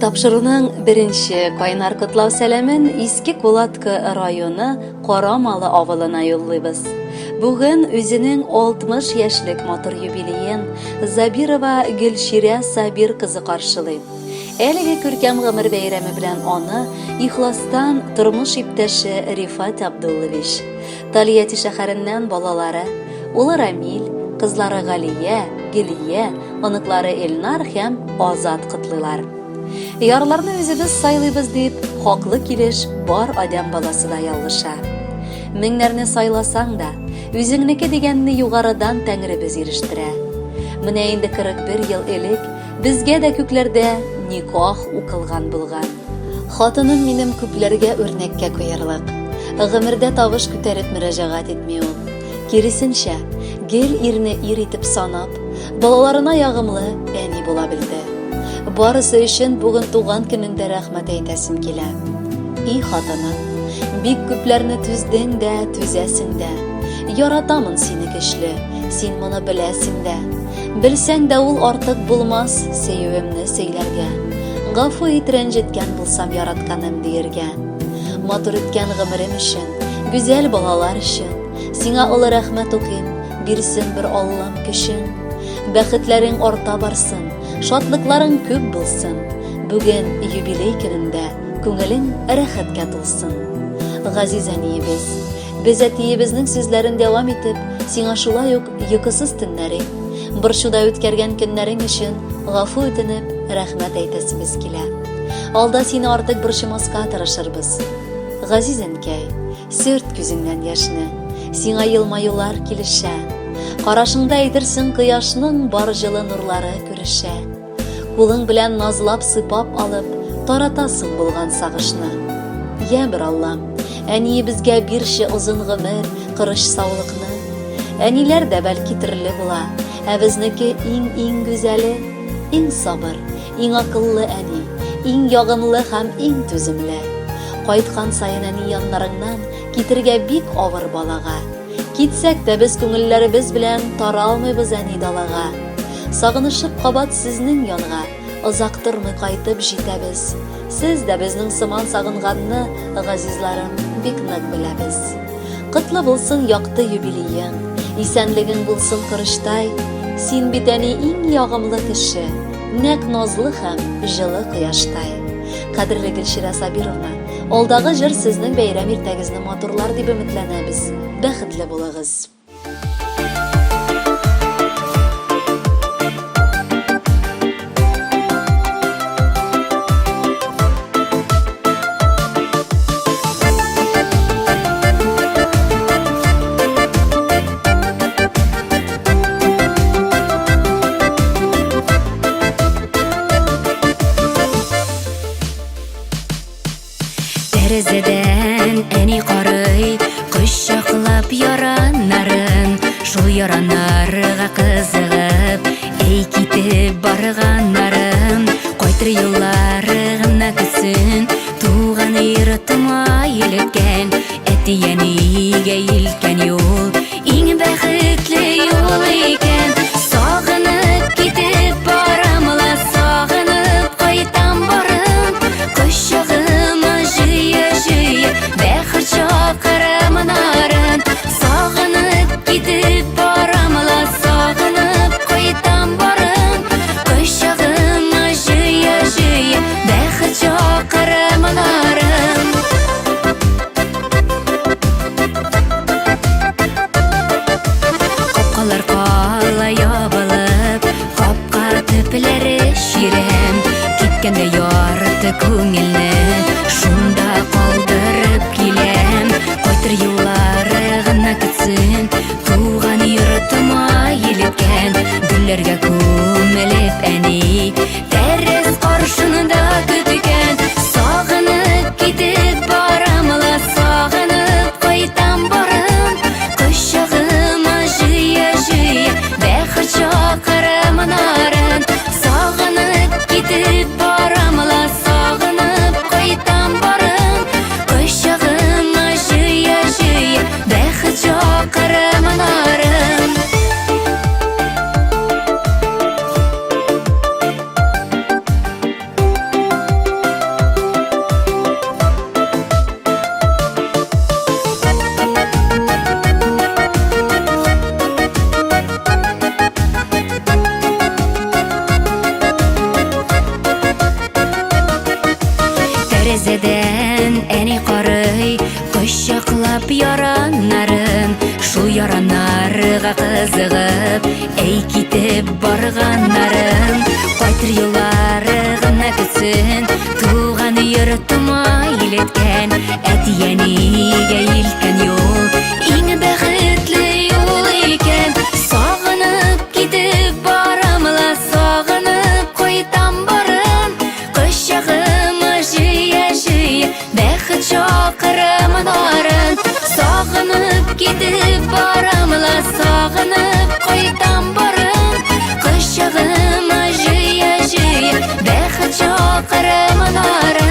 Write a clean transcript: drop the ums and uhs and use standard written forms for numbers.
Тапшыруның беренче кайнар котлау сәламен Иске Кулатка районы Карамалы авылына юллыйбыз. Бүген үзенең 60 яшьлек матур юбилеен Забирова Гөлчирә Сабир кызы каршылый. Әлеге күркәм гомер бәйрәме белән аны ихластан тормыш иптәше Рифат Абдуллович, Тольятти шәһәреннән балалары, улы Рамил, кызлары Галия, Гөлия, оныклары Эльнар һәм Азат котлыйлар. Ярларны үзебез сайлыйбыз дип, хаклы килеш бар адәм баласы да ялгыша. Меңнәрне сайласаң да, үзеңнеке дигәнне югарыдан Тәңребез ирештерә. Менә инде 41 ел элек безгә дә күкләрдә никах укылган булган. Хатыным минем күпләргә үрнәккә куярлык. Гомердә тавыш күтәреп мөрәҗәгать итми ул. Киресенчә, гел ирне ир итеп санап, балаларына ягымлы әни була белде. Барысы өчен бүген туган көнендә рәхмәт әйтәсем килә. И хатыным, бик күпләрне түздең дә, түзәсең дә. Яратамын сине көчле, син моны беләсең дә. Белсәң дә ул артык булмас сөюемне сөйләргә. Гафу ит рәнҗеткән булсам яратканым диергә. Матур үткән гомерем өчен, гүзәл балалар өчен, сиңа олы рәхмәт укыйм, бирсен бер Аллам көчен. Бәхетләрең арта барсын, шатлыкларың күп булсын. Бүген юбилей көнендә күңелең рәхәткә тулсын. Газиз әниебез, без әтиебезнең сүзләрен дәвам итеп, сиңа шулай ук йокысыз төннәрең, борчуда үткәргән көннәрең өчен гафу үтенеп, рәхмәт әйтәсебез килә. Алда сине артык борчымаска тырышырбыз. Газиз әнкәй, сөрт күзеңнән яшьне, сиңа елмаюлар килешә. Карашыңда әйтерсең кояшның бар җылы нурлары күрешә. Кулың белән назлап сыйпап алып, таратасың булган сагышны. Йә бер Аллам, әниебезгә бирче озын гомер, корыч саулыкны. Әниләр дә бәлки төрле була, ә безнеке иң-иң гүзәле, иң сабыр, иң акыллы әни, иң ягымлы һәм иң түземле. Кайткан саен әни яннарыңнан китергә бик авыр балага. Китсәк тә без күңелләребез белән таралмыйбыз әни далага. Сагынышып кабат сезнең янга, озак тормый кайтып җитәбез. Сез дә безнең сыман сагынганны, газизларым, бик нык беләбез. Котлы булсын якты юбилеең, исәнлегең булсын корычтай. Син бит әни иң ягымлы кеше, нәкъ назлы һәм җылы кояштай. Кадерле Гөлчирә Сабировна, Алдагы җыр сезнең бәйрәм иртәгезне матурлар дип өметләнәбез. Бәхетле булыгыз! Тәрәзәдән әни карый, кочаклап яраннарын, шул яраннарга кызыгып, әй китеп барганнарын, кайтыр юллары гына көтсен, туган йортыма илткән, әти-әнигә илткән юл, Иң бәхетле юл икән. Сагынып китеп барам ла, сагынып кайтам барым. Кочагыма җыя-җыя, бәхет чакыра монарын. Сагынып китеп барам ла, сагынып кайтам барым. Кочагыма җыя-җыя, бәхет чакыра монарын. Капкалар кала ябылып, капка төпләре чирәм. Киткәндә ярты күңелне шунда калдырып киләм. Кайтыр юллары гына көтсен, туган йортыма илткән. Гөлләргә күмелеп әни, Тәрәз каршында көткән. Сагынып китеп барам ла, сагынып кайтам барам. Кочагыма җыя-җыя, бәхет чакыра монарын. Сагынып китеп барам ла, сагынып Тормышка кызыгып, әй китеп барганнарын, кайтыр юллары гына көтсен. Туган йортыма илеткән, әти-әнигә илткән юл иң бәхетле юл икән. Сагынып китеп барам ла, сагынып кайтам барын. Кочагыма җыя-җыя бәхет чакырым нарын. Сагынып китеп барам ла, сагынып кайтам барын. Кочагыма җыя-җыя бәхет чакырым нарын.